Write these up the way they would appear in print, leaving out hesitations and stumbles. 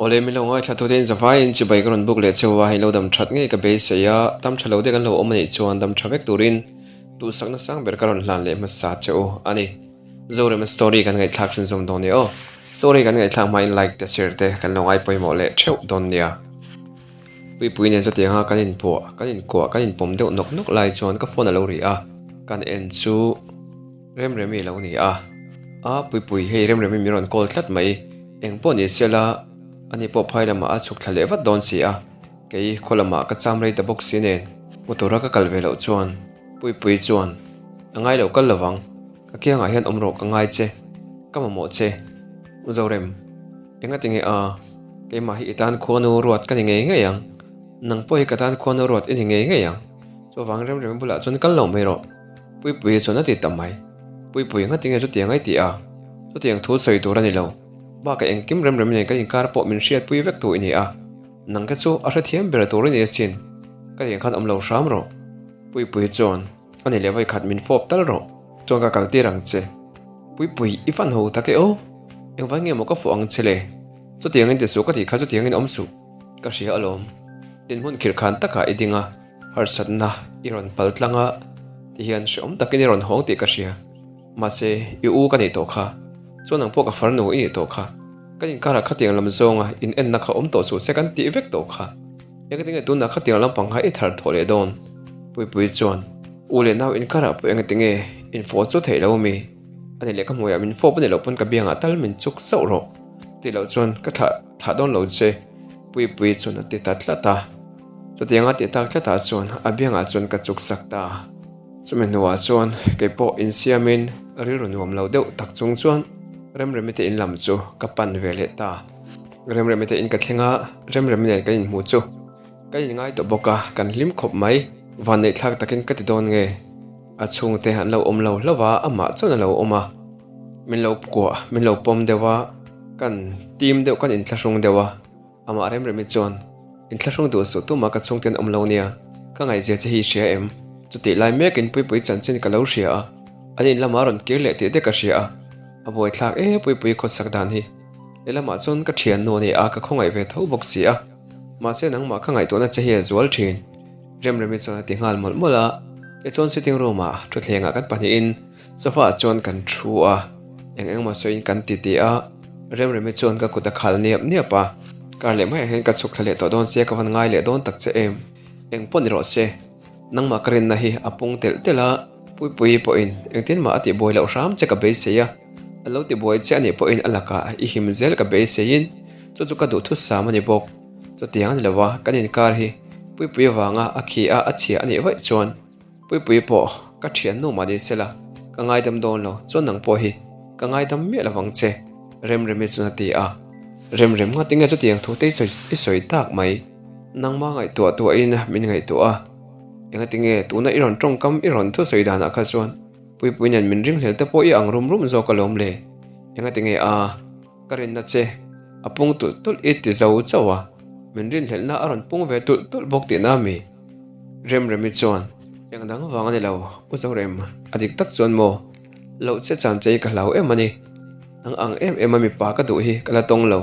Awle min lo ngaithla tute in zavaiin chibai ka rawn buk leh cheu a, hei lo dam that ngei ka beisei a, dam tha lo te kan lo awm a nih chuan dam tha vek turin duhsakna sang ber ka rawn hlan leh hmasa che u a ni. Zorema story kan ngaihthlak hrinzawm dawn nia aw. Story kan ngaihthlak hmain like te share te kan lo ngai pawimawh leh theuh dawn nia. Puipui nen chutianga kan inpuah, kan inkuah, kan inpawm deuh nawk nawk lai chuan ka phone a lo ri a, kan en chu Remremi a lo ni a. A, Puipui hei Remremi min rawn call tlat mai, eng pawh ni se la, ani pawh phai lamah a chhuk thla leh vat dawn si a, kei khaw lamah ka cham rei ta bawk si nen, hmu tura ka kal ve loh chuan Puipui chuan a ngai lo kal lovang, ka kiangah hian awm rawh ka ngai che, ka mamawh che, U Zorem. Engatinge a, keimah hi i tan khuanu ruat ka ni ngei ngei ang. Nang pawh hi ka tan khuanu ruat i ni ngei ngei ang. Chuvang Remremi bulah chuan kal lo mai rawh. Puipuia chuan a ti ta mai. Puipui engatinge chutiang ai ti a? Chutiang thu sawi tur a ni lo. Bakah engkim Remremi nen kan inkar pawh min hriatpui vek tu i ni a. Nang te chu a hrethiam ber tur i ni asin. Ka tiang khan awm lo hram rawh. Puipuia chuan. A ni leh vawikhat min fawp tal rawh. Chuan ka kal tir ang che. Puipui, i fan ho tak e aw. Engvai nge maw ka fuh ang che le? Chutiangin ti suh ka tih kha chutiangin awm suh. Ka hria alawm. Dinhmun khirh khan takah i ding a, harsatna i rawn pal tlang a, tihian hrehawm takin i rawn hawng tih ka hria. Mahse, i u ka nih tawh kha. Chuan ang pawh ka farnu i nih tawh kha. Kan inkarah khatiang lam zawnga in enna kha awm tawh suh se kan tih vek tawh kha. Engati nge tunah khatiang lampang kha i thar thawh leh dawn? Puipui chuan, U leh nau inkarah pawh engati nge infawh chu theih lo mi? A ni leh ka hmuiah min fawp a ni loh pawn ka biangah tal min chuk sauh rawh. Tih loh chuan ka thlah thlah dawn lo che, Puipui chuan a ti ta tlat a. Chutianga tih tak tlatah chuan a biangah chuan ka chuk sak ta. Chumi hnuah chuan kei pawh insiamin rilru nuam lo deuh tak chung chuan Remremi te in lam chu ka pan ve leh ta. Remremi te in ka thleng a, Remremi nen kan inhmu chu kan inngai tawh bawk a, kan hlim khawp mai. Vanneih thlak takin ka ti dawn nge? A chhungte an lo awm lo hlauh a, amah chuan a lo awm a. Min lo kuah, min lo pawm deuh a, kan tim deuh, kan inthlahrung deuh a. Amah Remremi chuan, Inthlahrung duh suh tumah ka chhungten awm lo nia, ka ngaihzia che hi i hria em? Chutih lai mekin Puipui chanchin ka lo hria a, an in lamah rawn kir leh tih te ka hria a, a buaithlak e Puipui khawsak dan hi. Lehlamah chuan ka thiannu a ni a, ka khawngaih ve tho bawk si a, mahse nangmah ka ngaihtuahna che hi a zual thin. Remremi chuan a ti nghal mawlh mawlh a, tichuan sitting room ah thutthlengah kan pahnihin Sofa ah chuan kan thu a, eng engmaw sawiin kan ti ti a, Remremi chuan ka kut a khal niap niap a, kar leh maiah hian ka chhuk thla leh tawh dawn sia ka van ngai leh dawn tak che em, eng pawh ni rawh se, nangmah ka rinna hi a pung telh telh a, Puipuii pawhin engtin mah a tihbuai loh hram che ka beisei a, a lo tibuai che anih pawhin a lakah i him zel ka beiseiin chu chu ka duhthusam a ni bawk, chutiang a ni lo a, kan inkar hi Puipuii avanga a khi a a chhia anih vaih chuan. Puipui pawh ka thiannu mah ni sela, ka ngaidam dawn lo, chuan nang pawh hi ka ngaidam miah lovang che, Remremi chuan a ti a. Remrem nghat tinge chutiang thu te i sawi tak mai, nangma ngaihtuah tuahin min ngaihtuah a, engatinge tuna i rawn tawngkam i rawn thusawi danah kha chuan Puipui nen min ringhlel te pawh i ang rum rum zawk alawm le, engatinge a. Ka rinna che a pung tulh tulh i ti zo chauh a, min rinhlelhna a rawn pung ve tulh tulh bawk tihna a mi? Remremi chuan, Eng dang vang a ni lo, U Zorem, a dik tak chuan maw? Loh che chan che hi ka hlau em a ni. Nang ang em em a mipa ka duh hi ka la tawng lo.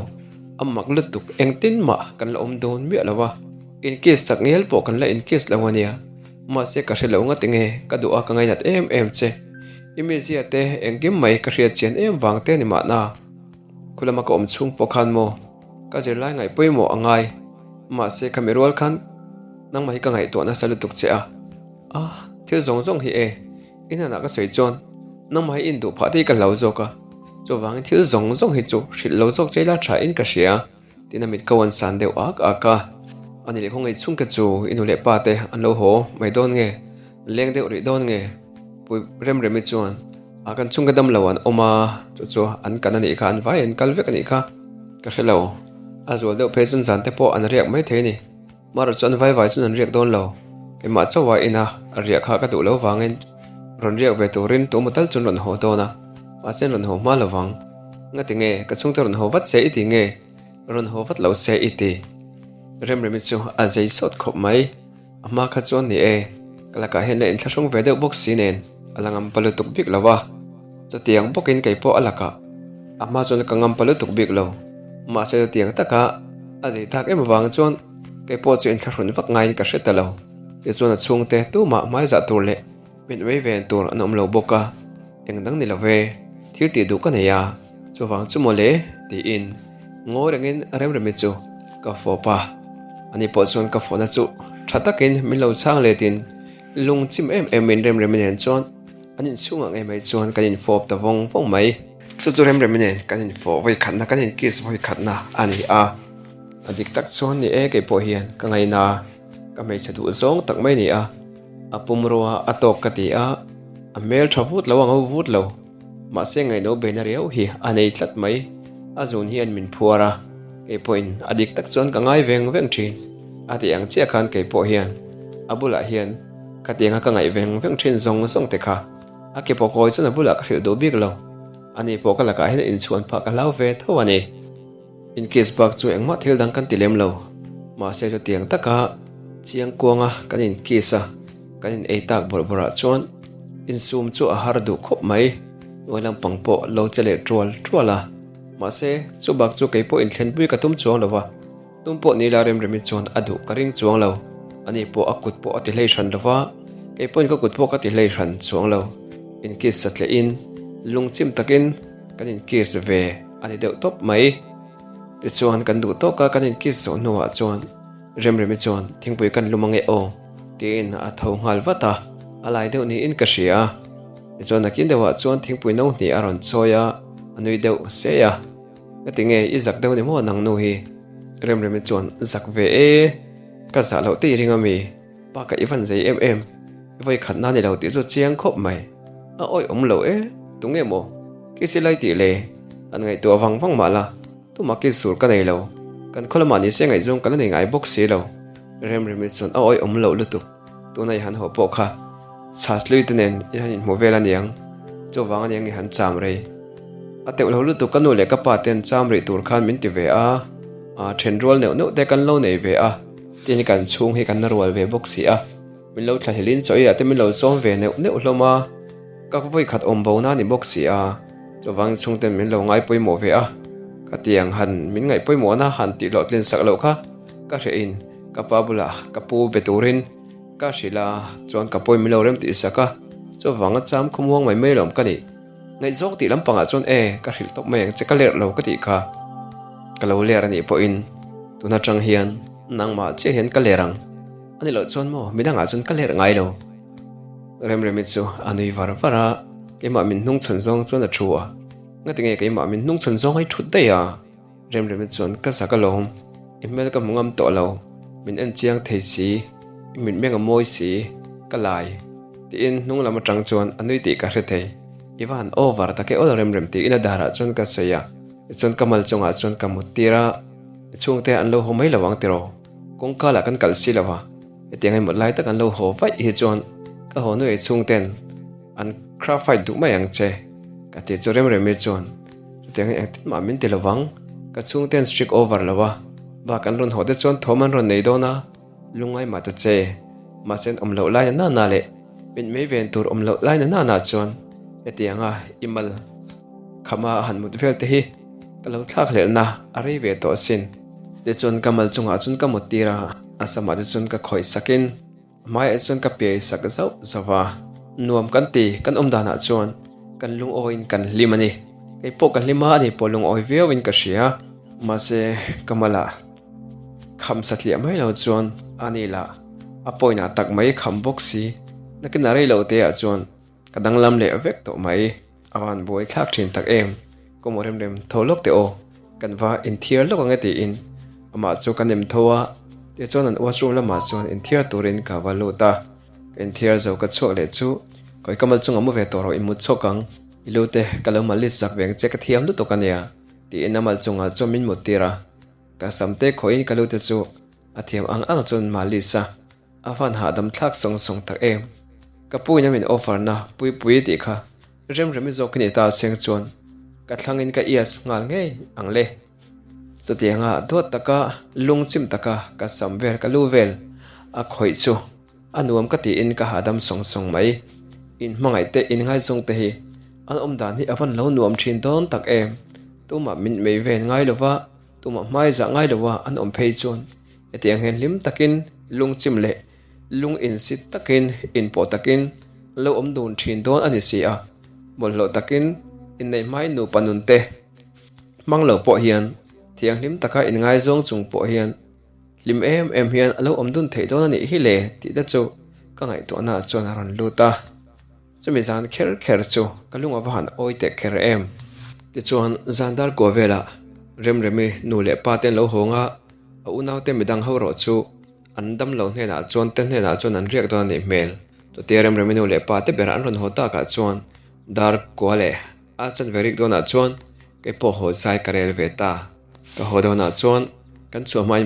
A mak lutuk, engtin mah kan la awm dawn miah lo a, in kiss tak ngel pawh kan la in kiss lo a nia. Mahse ka hre lo ngati nge, ka duh a ka ngainat em em che. I mizia te engkim mai ka hriat chian em vang te ni mahna. Khulama ka awm chhung pawh khan maw ka zirlai ngaih pawimawh a ngai. Mahse ka mi rual khan nangmah hi ka ngaihtuah nasa lutuk che a. Ah, thil zawng zawng hi e, i hnenah ka sawi chuan nangmah hi i induh phah te hi ka hlau zawk a. Chuvangin thil zawng zawng hi chu hrilh lo zawk che ila tha in ka hria. Tin a mit ko an san deuh ak ak a. A ni leh khawngaih chhungte chu i nu leh pa te an lo haw mai dawn nge, an leng deuh rih dawn nge? Pui Remremi chuan a kan chhungte dam lo an awm a, chu chu an kan a nih kha, an vai an kal vek a nih kha. Ka hre lo. A zual deuh phei chuan zan te pawh an riak mai thei a ni. Mara chuan vai vai chuan an riak dawn lo. Keimah chauha ina a riah kha ka duh lo vangin rawn riak ve turin tu maw tal chuan rawn haw dawn a, mahse an rawn haw hma lo vang. Ngati nge ka chhungte rawn haw vat se i ti nge? Rawn haw vat lo se i ti. Remremi chu a zei sawt khawp mai. A hma kha chuan ni e, ka lakah hian la inthlahrung ve deuh bawk si nen a la ngam pa lutuk bik lo a. Chutiang bawkin kei pawh a lakah a hma chuan ka ngam pa lutuk bik lo. Mahse chutiang taka. A zei tak em avang chuan kei pawh chu inthlahrun vak ngaiin ka hre ta lo. Tichuan a chhungte tumah hmaizah tur leh mit mai ven tur an awm lo bawk a, eng dang ni lo ve, thil tih duh ka nei a, chuvang chu mawle tiin ngawi rengin Remremi chu ka fawp a. Ani pawh chuan ka fawhna chu tha takin min lo chhang letin lungchim em emin Remremi nen chuan An inchhungah ngei mai chuan kan infawp ta vawng vawng mai. Chu chu Remremi nen kan infawh vawi khatna, kan inkiss vawi khatna a ni a. A dik tak chuan ni e kei pawh hian ka ngaina a, ka hmeichhe duh zawng tak mai a ni a. A pumrua a tawk ka ti a, a hmel tha vut lo a ngo vut lo. Mahse ngaihno beina riau hi a nei tlat mai. A zun hian min phuar a, kei pawhin a dik tak chuan ka ngai veng veng thin. A tih ang chiah khan kei pawh hian a bulah hian Khatianga ka ngaih veng veng thin zawng zawng te kha a ke pawh kawi chuan a bulah ka hrilh duh bik lo. Ani pawh ka lakah hian a inchhuan phah ka hlau ve tho a ni. In case bak chu engmah thil dang kan ti lem lo. Mahse chutiang taka chiang kuanga kan in kiss a, kan in ei tak bawrh bawrh ah chuan insum chu a har duh khawp mai. Hnuai lampang pawh lo che leh tual tual a. Mahse chu bak chu keipawh inthlenpui ka tum chuang lo va. Tum pawh Nila Remremi chuan a duh ka ring chuang lo. Ani pawh a kut pawh a ti hlei hran lo va, kei pawhin ka kut pawh ka ti hlei hran chuang lo. In kiss satliahin lungchim takin kan in kiss ve a ni deuh tawp mai. Tichuan kan duh tawk a, kan in kiss zawh hnuah chuan Remremi chuan thingpui kan lum ange aw tiin a tho nghal vat a, a lai deuh niin ka hria. Tichuan nakin deuhah chuan thingpui no hnih a rawn chawi a, a nui deuh sei a. Ka ti nge i zak deuh ni maw nang nu hi? Remremi chuan zak ve e, ka zah loh te i ring ami? Pa ka i van zei em em, i vawi khat na ni lo tih chu chiang khawp mai. A awih awm lo e, tunge maw? Kisi lai tih le, an ngaihtuah vang vang mah la, tumah kis sur ka nei lo, kan khaw lamah nise ngaihzawng ka la nei ngai bawk si lo. Remremi chuan a awih awm loh lutuk, tuna i han haw pawh kha chhas lui te nen i han inhmu vel aniang, chuvang aniang i han cham rei. A teuh lo lutuk ka nu leh ka pa ten cham rih tur khan min ti ve a, a then rual neuh neuh te kan lo nei ve a, tin kan chhung hi kan na rual ve bawk si a, min lo thlahlel in chaw eiah te min lo sawm ve neuh neuh hlawm a, ka vawi khat awm bo na ni bawk si a, chuvang chhung ten min lo ngai pawimawh ve a, khatiang han min ngaih pawimawh na han tih hlawhtlin sak loh kha ka hreh in ka pa bulah ka pu be turin ka hrilh a, chuan ka pawi min lo rem tih sak a, chuvang a cham khawmuang mai mai lawm ka nih. Ngaihzawng tih lampangah chuan e, ka hrilh tawp mai ang che, ka lerh lo ka tih kha. Ka lo ler a nih pawhin tun atang hian nangmah chiah hian ka ler ang. A ni loh chuan maw midangah chuan ka lerh ngai lo. Remremi chu a nui var var a, keimah min hnung chhawn zawng chuan a thu a. Ngatinge keimah min hnung chhawn zawng a i thut daih a? Remremi chuan ka zak alawm, i hmel ka hmu ngam tawh lo, min en chiang thei si, i mitmeng a mawi si, ka lai. Tiin hnung lam atang chuan a nui tih ka hre thei. I va han over tak e awl Remrem tiin a darah chuan ka sawi a, tichuan ka mal chungah chuan ka mut tir a, i chhungte an lo haw mai lo ang tiraw? Kawngka lah kan kalh si lo a, hetiang i mut lai tak an lo haw vaih hi chuan ka haw nuai chhungten an craft fight duh mai ang che ka ti chu Remremi chuan Chutiangin engtin mah min ti lo vang, ka chhungte an strict over lo a, bak an rawn haw te chuan thawm an rawn nei dawn a, lungngai mah ta che. Mahse an awm loh lai na na leh mit mei ven tur awm loh lai na na na chuan hetianga i mal khama a han mut vel te hi ka lo thlak hlelhna a rei ve tawh asin. Tichuan ka mal chungah chuan ka mut tir a, a samah te chuan ka khawih sakin, A hmaiah chuan ka piai sak zauh zauh a, nuam kan ti, kan awm danah chuan kan lungawiin kan hlim a ni. Kei pawh ka hlim a, ani pawh lungawi viauin ka hria. Mahse, ka malah kham satliah mai lo chuan ani lah a pawinah tak mai kham bawk si. Nakinah rei lo teah chuan Ka danglam leh vek tawh mai. A van buai thlak thin tak em. Ka maw rem rem tho lawk teh aw. Kan va inthiar lawk ang e tiin amah chu ka nem tho a. Tichuan an washroom lamah chuan inthiar turin ka va lut a. Ka inthiar zo ka chhuak leh chu kawi ka mal chungah mu ve tawh rawh i mut chhawk ang. I lu te ka lo malis zak ve ang che ka thiam lutuk ania tiin a mal chungah chuan min mut tir a. Ka sam te khawihin ka lu te chu a thiam ang ang chuan malis a. A van hahdam thlak sawng sawng tak em? Ka pu in a min offer na Puipui tih kha Remremi zawk i ni ta seng chuan ka thlangin ka ias nghal ngei ang le. Chutianga duat taka lungchim taka ka sam vel ka lu vel a khawih chu a nuam ka tiin ka hahdam sawng sawng mai. In hmangaih te in ngaizawng te hi an awm dan hi a van lo nuam thin dawn tak em? Tumah min mei ven ngai lova. Tumah hmai zah ngai loa an awm phei chuan hetiang hian hlim takin lungchim leh lung insit takin inpawh takin an lo awm dun thin dawn a ni si a. Bawlhhlawh takin inneih hmain nupa nunte hmang lo pawh hian thianghlim taka inngaizawng chung pawh hian hlim em em hian a lo awm dun theih dawn a nih hi le tih te chu ka ngaihtuahnaah chuan a rawn lut a. Chumi zan kher kher chu ka lung a va han awi teh kher em. Tichuan zan dar kua velah Remremi nu leh pa te an lo hawng a, a unaute midang ho erawh chu an damlo hnenah chuan te hnenah chuan an riak dawn a nih hmel. Chutia Remremi nu leh pa te berah an rawn haw takah chuan dar kua leh a chanve rik dawnah chuan kei pawh haw zai ka rel ve ta. Ka haw dawnah chuan kan chhuah hmain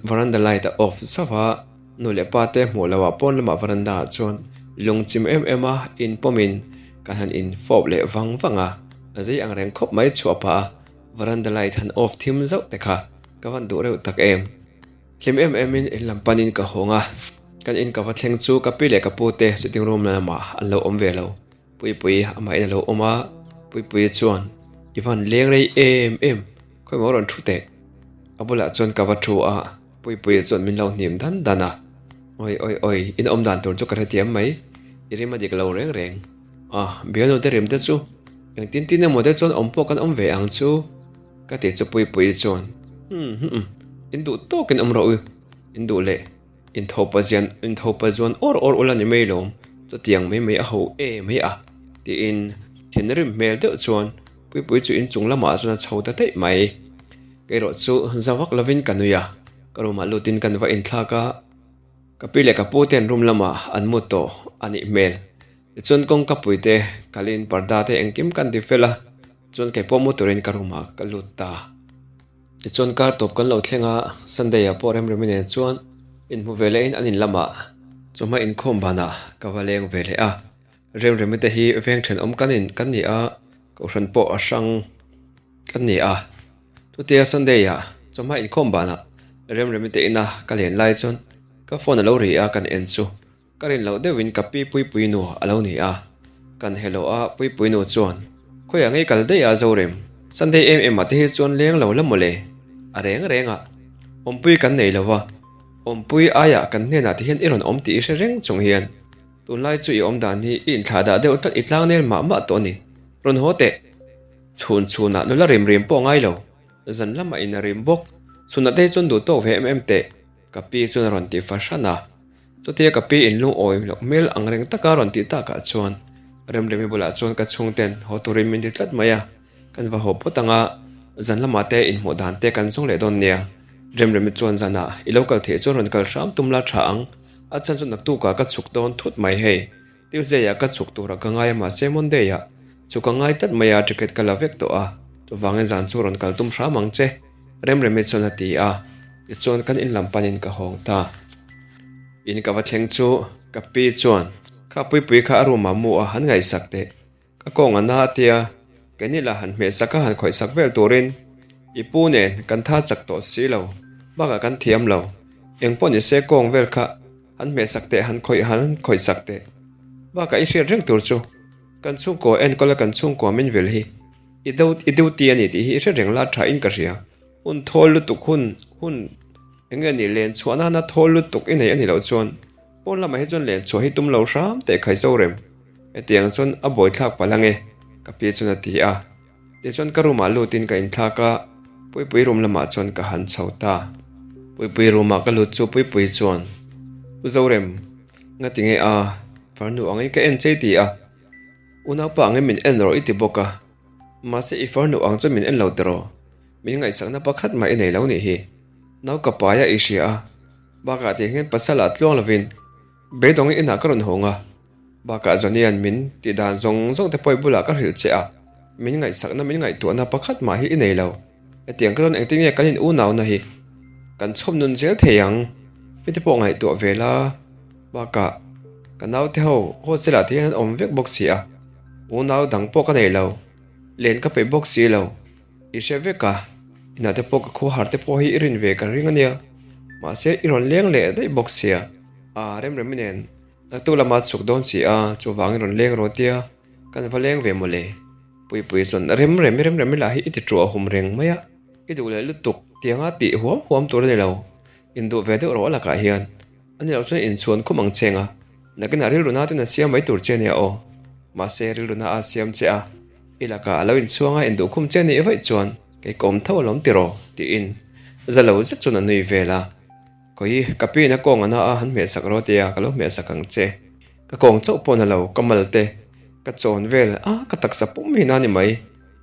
varanda light a off zauh a, nu leh pa te hmuh loh ah pawn lamah varanda ah chuan lungchim em em a inpawmin kan han infawp leh vang vang a, a zei ang reng khawp mai chhuah pah a varanda light han off thim zauh te kha ka van duh reuh tak em. Hlim em em in in lam panin ka hawng a, kan in ka va thleng chu ka pi leh ka pu te sitting room lamah an lo awm ve lo. Puipui amahin a lo awm a, Puipuia chuan, I van leng rei em em, khawimaw rawn thu teh. A bulah chuan ka va thu a, Puipuia chuan min lo hnim dan dan a. Oi oi oi, in awm dan tur chu ka hrethiam mai, i rim a dik lo reng reng. A, bialnu te rim te chu, engtin tin emaw te chuan awm pawh kan awm ve ang chu, ka ti chu Puipuia chuan, Umm hmm, in duh tawkin awm rawh u, in duh leh. Inthopa zian inthopa zuan awr awr ula ni mai lawm, chutiang mai mai a ho e mai a, tiin thinrim hmel deuh chuan Puipui chu inchung lamah chuan a chho ta daih mai. Keirawh chu za vak lovin ka nui a, ka room ah lutin kan va inthlak a, ka pi leh ka pu ten room lamah an mu tawh a nih hmel. Tichuan kawngka puite kalin parda te engkim kan ti fel a, chuan keipawh mu turin ka room ah ka lut ta. Tichuan kar tawp kan lo thleng a, Sunday ah pawh Remremi nen chuan inhmu ve lehin an in lamah chawhma inkhawm banah ka va leng ve leh a. Remremi te hi veng thenawm kan in kan ni a, kohhran pawh a hrang kan ni a. Chutia Sunday ah chawhma inkhawm banah Remremi te ina ka len lai chuan ka phone a lo ri a kan en chu. Ka rin loh deuhin ka pi Puipui nu a lo ni a, kan hello a Puipui nu chuan, Khawiah ngei kal daih a Zorem, Sunday em em ah te hi chuan leng lo la mawle, a reng reng a, awmpui kan nei lo va, awmpui aiah kan hnenah te hian i rawn awm tih i hre reng chung hian tunlai chu i awm dan hi i inthlah dah deuh tlat i tlangnel mah mah tawh a ni, rawn haw teh. Chhun chhunah nula rim rim pawh ngai lo, zan lamah in a rim bawk, chhunah te hi chuan duh tawk ve em em teh, ka pi chuan a rawn ti fahran a. Chutia ka pi in lungawi loh hmel ang reng taka rawn tih takah chuan Remremi bulah chuan ka chhungten haw turin min ti tlat mai a, kan va haw phawt ang a, zan lamah te inhmuh dan te kan zawng leh dawn nia. Remremi chuan zanah i lo kal theih chuan rawn kal hram tum la tha ang, a chhan chu naktukah ka chhuk dawn thut mai hei. Tuesday ah ka chhuk turah ka ngai a mahse Monday ah chu ka ngai tlat mai a, ticket ka la vek tawh a, chuvangin zan chu rawn kal tum hram ang che, Remremi chuan a ti a, tichuan kan in lam panin ka hawng ta. In ka va thleng chu ka pi chuan kha Puipui kha a room ah mu a han ngaihsak teh, ka kawng a na a tia, keini lah han hmehsak a han khawihsak vel turin i pu nen kan tha chak tawh si lo, bakah kan thiam lo, engpawh ni se kawng vel kha han hmehsak teh han khawih han khawihsak teh, bakah i hriat reng tur chu kan chhungkaw enkawl a kan chhungkaw min vil hi i i duty a ni tih hi i hre reng la tha in ka hria. Hun thawl lutuk hun hun eng nge ni len chhuah nana thawl lutuk i nei a ni loh chuan pawn lamah hi chuan len chhuah hi tum lo hram teh khai zo rem. Hetiang chuan a buaithlak palh ange ka pi chuan a ti a. Tichuan ka room ah lutin ka inthlak a, Puipui room lamah chuan ka han chho ta. Puipui room ah ka lut chu Puipui chuan U Zorem, ngati nge a, farnu angin ka en chei ti a, unaupa angin min en rawh i ti bawk a, mahse i farnu ang chuan min en lo tiraw? Min ngaihsakna pakhat mah i nei lo nih hi. Nau ka pai a i hria a, bakah tih hian pasal ah tluang lovin beidawngin inah ka rawn hawng a, bakah Johnny-a'n min tih dan zawng zawng te pawh i bulah ka hrilh che a, min ngaihsakna min ngaihtuahna pakhat mah hi i nei lo. Hetiang ka rawn engtin nge kan in unauna hi kan chhawm nun zel thei ang? Mi te pawh ngaihtuah ve la, bakah ka naute ho hostel ah te hian an awm vek bawk si a, unau dang pawh ka nei lo, len ka peih bawk si lo. I hre vek a, inah te pawh ka khuahar te pawh hi i rin ve ka ring a nia. Mahse i rawn leng leh daih bawk sia. A Remremi nen naktuk lama chhuk dawn si a, chuvangin rawn leng rawh tia kan va leng ve mawle. Puipui chuan Remremi Remremi lah hi i ti ṭuah hum reng mai a. I duh leh lutuk tianga tih huam huam tur a ni lo. Induh ve deuh rawh a lakah hian. A ni loh chuan inchhuan khum ang cheng a, nakinah rilru na ten a siam mai tur che nia aw. Mahse rilru na a siam che a, i lakah a lo inchhuang a induh khum che nih vaih chuan kei ka awm tho alawm tiraw? tiin za lo zet chuan a nui vel a. Khawi, ka piin a kawng a na a han hmehsak rawh tia ka lo hmehsak ang che. Ka kawng chauh pawh na lo, ka mal te, ka chawn vel a, ka taksa pum hi na ni mai.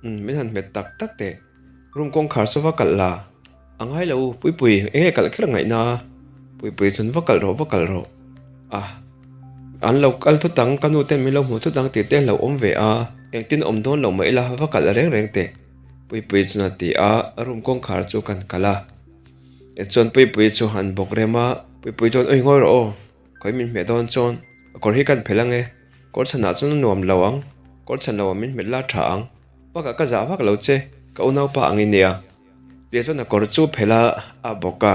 Umm, min han hmet tak tak teh. Room kawngkhar chu va kalh la. A ngai lo, Puipui, eng nge kalh kher ngaihna? Puipui chuan va kalh rawh, va kalh rawh. A, an lo kal thut ang, ka nu ten min lo hmuh thut ang tih te an lo awm ve a, engtin awm dawn lo mah ila, va kalh reng reng teh. Puipui chuan a ti a, room kawngkhar chu kan kalh a. Tichuan Puipui chu an bawk rem a, Puipui chuan ui ngawi rawh aw, khawi min hmeh dawn chuan a kawr hi kan phelh ang e, kawr chhanah chuan a nuam lo ang, kawr chhan loah min hmet la tha ang. Bakah ka zah vak lo che, ka unaupa ang i nia. Tia chuan a kawr chu phelh a, a bawk a,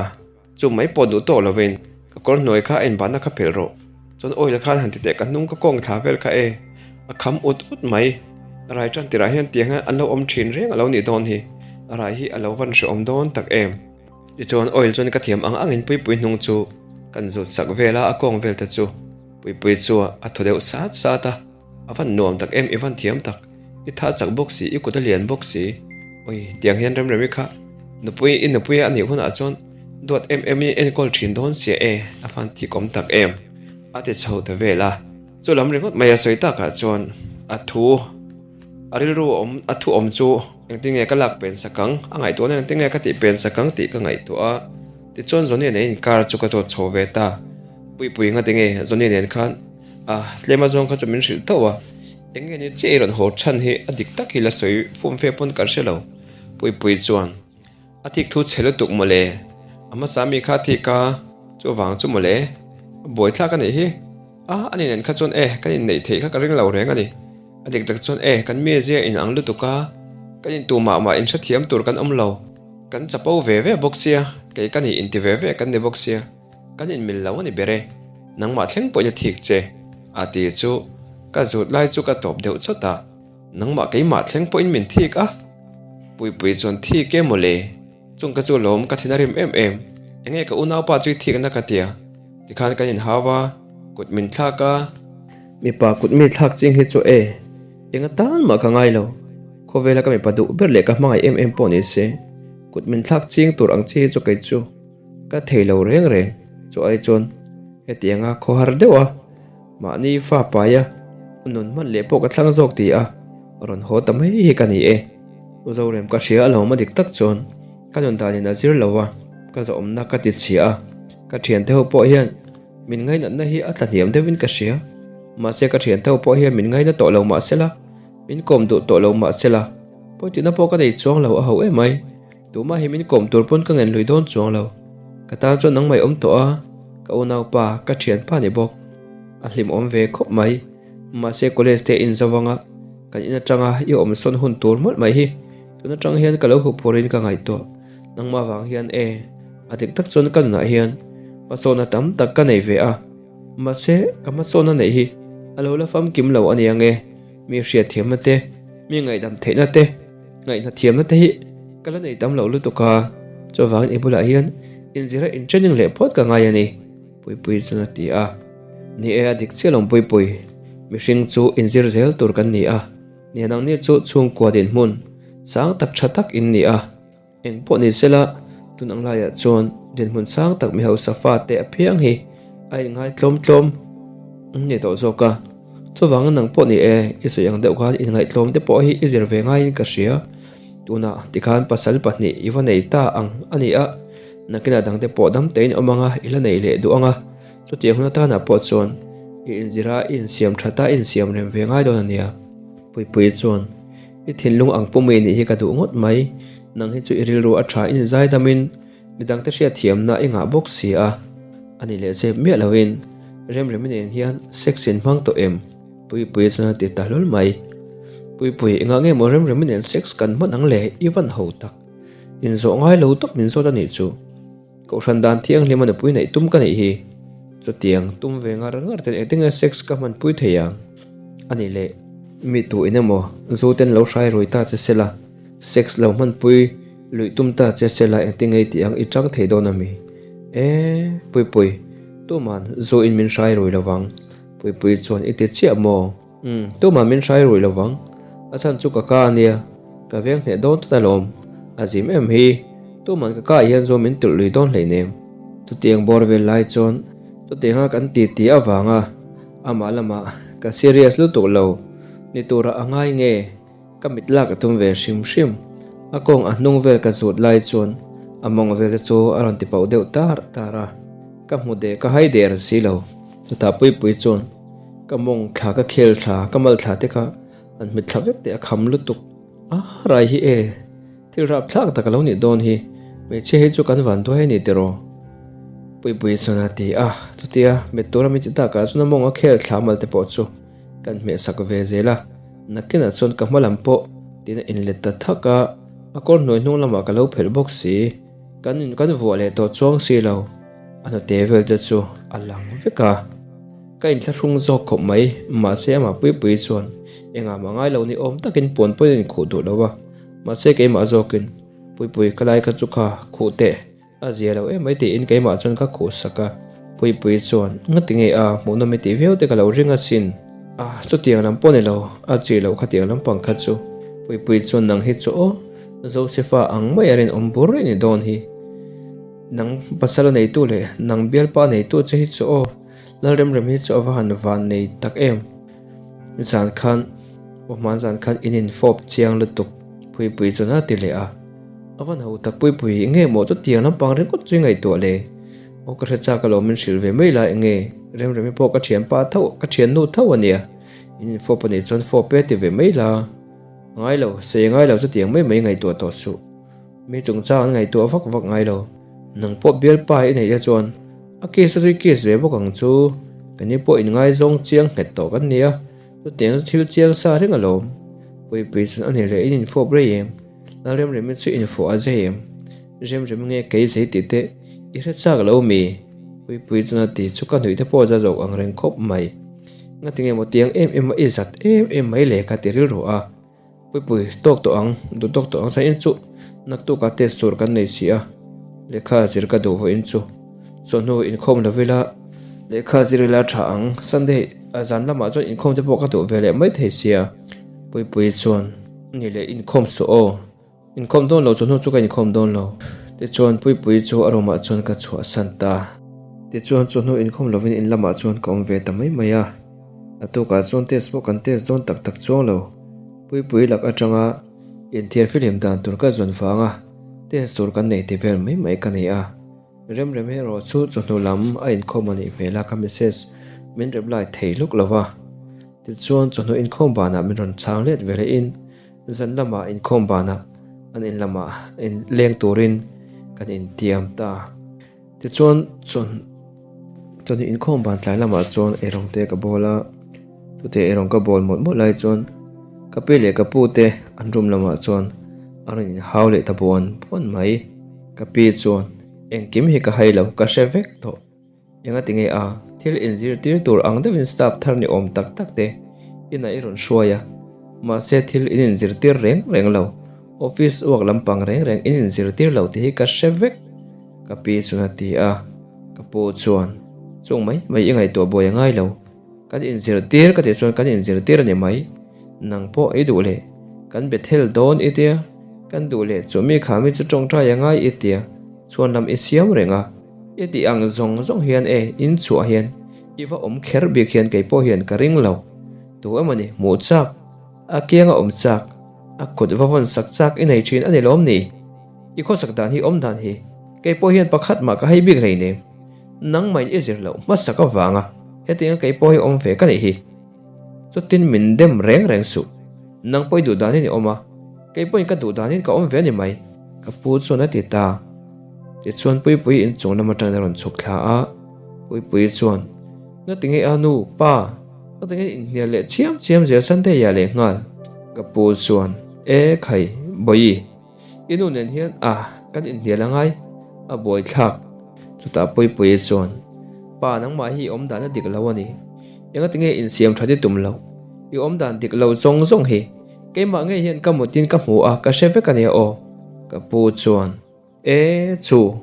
chu mai pawh duh tawh lovin ka kawr hnuai kha a inbahna kha phelh rawh. Chuan oil khan han ti teh ka hnung ka kawng thla vel kha e, a kham ut ut mai. Rai tan tirah hian tiang hian an lo awm thin reng a lo nih dawn hi, rai hi a lo van hrehawm dawn tak em. Tichuan oil chuan ka thiam ang angin Puipui hnung chu kan zut sak vel a, a kawng vel te chu Puipui chu a thaw deuh sat sat a. A van nuam tak em, i van thiam tak. I tha chak bawk si, i kut a lian bawk si. Oi, tiang hian Remremi kha nupui, i nupui a nih hunah chuan duat em em in enkawl thin dawn sia e, a van thik awm tak em. A ti chho ta vel a. Chu lam ringawt mai a sawi takah chuan a thu, a rilru awm, a thu awm chu engtin nge ka lak pen sak ang, a ngaihtuahna engtin nge ka tih pen sak ang tih ka ngaihtuah a. Tichuan Johnny nen inkar chu ka zawt chho ve ta. Puipui ngati nge Johnny nen khan A, tlem a zawng kha chu min hrilh tauh a, eng nge ni chiah i rawn haw chhan hi a dik tak hi la sawi fum fe pawn kan hre lo. Puipui chuan, A thik thu chhe lutuk mawle, a hmasa mi kha a thik a, chuvang chu mawle, a buaithlak a nih hi. A, ani nen kha chuan e, kan inneih theih kha ka ring lo reng a ni. A dik tak chuan e, kan mizia inang lutuk a, kan intu mah mah inhrethiam tur kan awm lo, kan chapo ve ve bawk sia, kei ka nih inti ve ve kan ni bawk sia. Kan inmil lo a ni ber e, nangmah thleng pawhin a thik che, a ti chu ka zut lai chu ka tawp deuh chawt a, nangmah keimah thleng pawhin min thik a, Puipui chuan thik e mawle, chung ka chu lawm ka thin a rim em em, enge ka unaupa chu i thikna ka tia, tikhan kan inhau a, kut min thlak a. Mipa kut mi thlak ching hi chu e, enga tan mah ka ngai lo, khawvela ka mipa duh ber leh ka hmangaih em em pawh ni se, kut min thlak ching tur ang chi hi chu kei chu. Ka thei lo reng reng chu ai chuan hetianga khawhar deuh a, mahni fa paia nun hman leh pawh ka thlang zawk ti a, rawn haw ta mai hi ka ni e. U Zorem ka hria alawm a dik tak chuan ka nun danin a zir lo a, ka zawhawmna ka ti chhia a, ka thiante ho pawh hian min ngainatna hi a tla hniam deuhin ka hria. Mahse ka thiante ho pawh hian min ngaina tawh lo mahsela, min kawm duh tawh lo mahsela, pawitihna pawh ka nei chuang lo a ho emai. Tumah hi min kawm tur pawn ka ngen lui dawn chuang lo. Ka tan chuan nangmah i awm tawh a, ka unaupa, ka thianpa ni bawk. A hlimawm ve khawp mai. Mahse college te in zo anga kan in atanga i awm sawn hun tur mawlh mai hi tun atang hian ka lo hup phurin ka ngaihtuah. Nangmah vang hian e, a dik tak chuan ka nunah hian hmasawnna tam tak ka nei ve a. Mahse ka hmasawnna neih hi a lo la famkim lo a ni ang e. Mi hriatthiamna te, mi ngaihdam theihna te, Ngaihna thiamna te hi ka la nei tam lo lutuk a, chuvangin i bulah hian inzira in training leh phawt ka ngai a ni, Puipui chuan a ti a. Ni e, a dik chiah lo Puipui, mihring chu inzir zel tur kan ni a, nia nangni chu chhungkua dinhmun sang tak tha tak in ni a, eng pawh ni sela tun ang laiah chuan dinhmun sang tak mi hausa fate apiang hi a inngai tlawm tlawm ni tawh zawk a. Chuvangin nang pawh ni e, i sawi ang deuh khan inngaihtlawm te pawh hi i zir ve ngaiin ka hria. Tunah tikhan pasal pahnih i va nei ta ang a ni a, nakinah dangte pawh dam tein awm anga i la nei leh duh ang a, chutiang hun atanah pawh chuan i inzir a, i insiam that a, i insiam rem ve ngai dawn a nia. Puipui chuan, I thinlung ang pumui nih hi ka duh ngawt mai, nang hi chu i rilru a tha in zaidamin Midangte hriatthiamna i ngah bawk si a, a ni leh zep miah loin Remremi nen hian sex in hmang tawh em? Puipuia chuan a ti ta hlawl mai. Puipui, engah nge maw Remremi nen sex kan hman ang le? I van ho tak. Inzawh ngai lo tawp min zawt a nih chu. Kohhran dan thianghlim a nupui neih tum ka nih hi. Chutiang tum ve ngar ngar ten engtin nge sex ka hmanpui thei ang? A ni leh. Mi tu in emaw zu ten lo hrai rui ta che sela, sex lo hmanpui. Luih tum ta che sela engtin ngei tih ang i chang thei dawn a mi? E, Puipui, tuman zu in min hrai rui lovang. Puipui chuan i ti chiah maw? Umm, tuman min hrai rui lovang. A chhan chu ka ka a nia, ka veng hneh dawn tlat alawm. A zim em hi, tuman ka ka ah hian zu min tulh lui dawn hleinem. Chutiang bawr vel lai chuan chutianga kan ti ti avanga amah lamah ka serious lutuk lo ni turah a ngai nge? Ka mit lak a tum ve hrim hrim. A kawng a hnung vel ka zut lai chuan a mawng vel te chu a rawn ti pauh deuh tar tar a. Ka hmu deh ka hai der si lo. Chutah Puipui chuan ka mawng thla ka khel thla ka mal thla te kha an hmit thla vek teh a kham lutuk. A rai hi e, thil rap thlak tak a lo nih dawn hi, hmeichhia hi chu kan van duai a ni tiraw? Puipui chuan a ti a, chutia mit tura min ti takah chuan a mawng a khel thla mal te pawh chu kan hmehsak ve zel a, nakinah chuan ka hma lam pawh tiin a inlet ta thak a, a kawr hnuai hnung lamah ka lo phelh bawk si, kan in kan vuah leh tawh chuang si lo, a hnute vel te chu a lang vek a, ka inthlahrung zawk khawp mai, mahse amah Puipui chuan engah mah ngai lo ni awm takin puan pawhin a inkhuh duh lo a, mahse keimah zawkin Puipui ka lai kha chu kha khuh teh. A zia lo em mai tiin keimah chuan ka khuh sak a, Puipui chuan, Ngati nge a, hmuhnawm i tih viau te ka lo ring asin. A, chutiang lam pawh ni lo, a chi loh khatiang lampang kha chu. Puipui chuan nang hi chu aw, Josefa ang mai a rinawm bur i ni dawn hi. Nang pasal a neitu leh nang bialpa a neitu che hi chu aw, Lalremrem hi chu a va han van nei tak em. Zan khan, aw hman zan khan in infawp chiang lutuk, Puipui chuan a ti leh a. A van ho tak Puipui, enge maw chutiang lampang ringawt chu i ngaihtuah le? Aw ka hre chak alawm min hrilh ve mai la enge? Remremi pawh ka thianpa tho, ka thiannu tho a nia. In infawp a nih chuan fawp e ti ve mai la. A ngai lo, sawi a ngai lo chutiang mai mai ngaihtuah tawh suh. Mi chungchang an ngaihtuah vak vak ngai lo. Nang pawh bialpa i neih te chuan a kiss a chu i kiss ve bawk ang chu. Kani pawh inngaizawng chiang nghet tawh kan nia. Chutiang chu thil chiang sa reng alawm. Puipui chuan a ni leh in infawp rei em? Lalremremi chu infawh a zei em? Remremi nge kei zei tih te i hre chak lo mi? Puipui chuan a ti chu ka hnuih te pawh za zawk ang reng khawp mai. Ngatinge maw tiang em em a i zat em em mai le ka ti rilru a. Puipui, tawk tawh ang, duh tawk tawh ang sain chu naktukah test tur kan nei si a, lehkha zir ka duh vawiin chu chawhnu inkhawm lo ila lehkha zir ila tha ang, Sunday a zan lamah chuan inkhawm te pawh ka duh ve leh mai thei sia, Puipui chuan ni leh inkhawm suh aw, inkhawm dawn lo chawhnu chu ka inkhawm dawn lo, tichuan Puipui chu a room ah chuan ka chhuahsan ta. Tichuan chawhnu inkhawm lovin in lamah chuan ka awm ve ta mai mai a. A tukah chuan test pawh kan test dawn tak tak chuang lo. Puipui lak atanga inthiar fihlim dan tur ka zawn vanga test tur kan nei ti vel mai mai ka ni a. Remrem erawh chu chawhnu lam a inkhawm a nih hmel a ka message min reply thei lawk lo va. Tichuan chawhnu inkhawm banah min rawn chhang let ve leh in zan lamah inkhawm banah an in lamah leng turin kan intiam ta. Tichuan chuan chuan inkhawm ban tlai lamah chuan eirawng te ka bawl a, chutah eirawng ka bawl mawlh mawlh lai chuan ka pi leh ka pu te an room lamah chuan a rawn inhau leh ta buan buan mai. Ka pi chuan engkim hi ka hai lo ka hre vek tawh enga ti nge a thil inzirtir tur ang deuhin staff thar ni awm tak tak te inah i rawn hruai a mahse thil in inzirtir reng reng lo office uak lampang reng reng in inzirtir lo tih hi ka hre vek. Ka pi chuan a ti a, ka pu chuan, Chung mai mai i ngaihtuah buai a ngai lo, kan inzirtir ka tih chuan kan inzirtir a ni mai, nang pawh i duh leh kan Bethel dawn i tia, kan duh leh chu mi kha mi chu tawngtai a ngai i tia, chhuan lam i siam reng a, i tih ang zawng zawng hian e in chhuah hian i va awm kher bik hian kei pawh hian ka ring lo, tu emawni hmuh chak, a kianga awm chak, a kut va vawn sak chak i nei thin a ni lawm ni? I khawsak dan hi awm dan hi kei pawh hian pakhat mah ka hei bik rei nem. Nangmahin i zir loh hmasak avanga hetianga kei pawh hi awm ve ka nih hi. Chutin min dem reng reng suh. Nang pawh i duh danin i awm a, kei pawhin ka duh danin ka awm ve a ni mai, ka pu chuan a ti ta. Tichuan Puipuii inchung lam atangin a rawn chhuk thla a, Puipuii chuan, Ngatinge a nu, pa, ngatinge inhnial leh chiam chiam zel Sunday-ah lehnghal? Ka pu chuan, E khai, Bawihi, I nu nen hian a kan inhnial a ngai, a buai thlak. Chutah Puipuii chuan, Pa nangmah hi i awm dan a dik lo a ni. Engatinge insiam that i tum lo? I awm dan dik lo zawng zawng hi keimah ngei hian ka mutin ka hmu a, ka hre vek a nia aw. Ka pu chuan, E chu,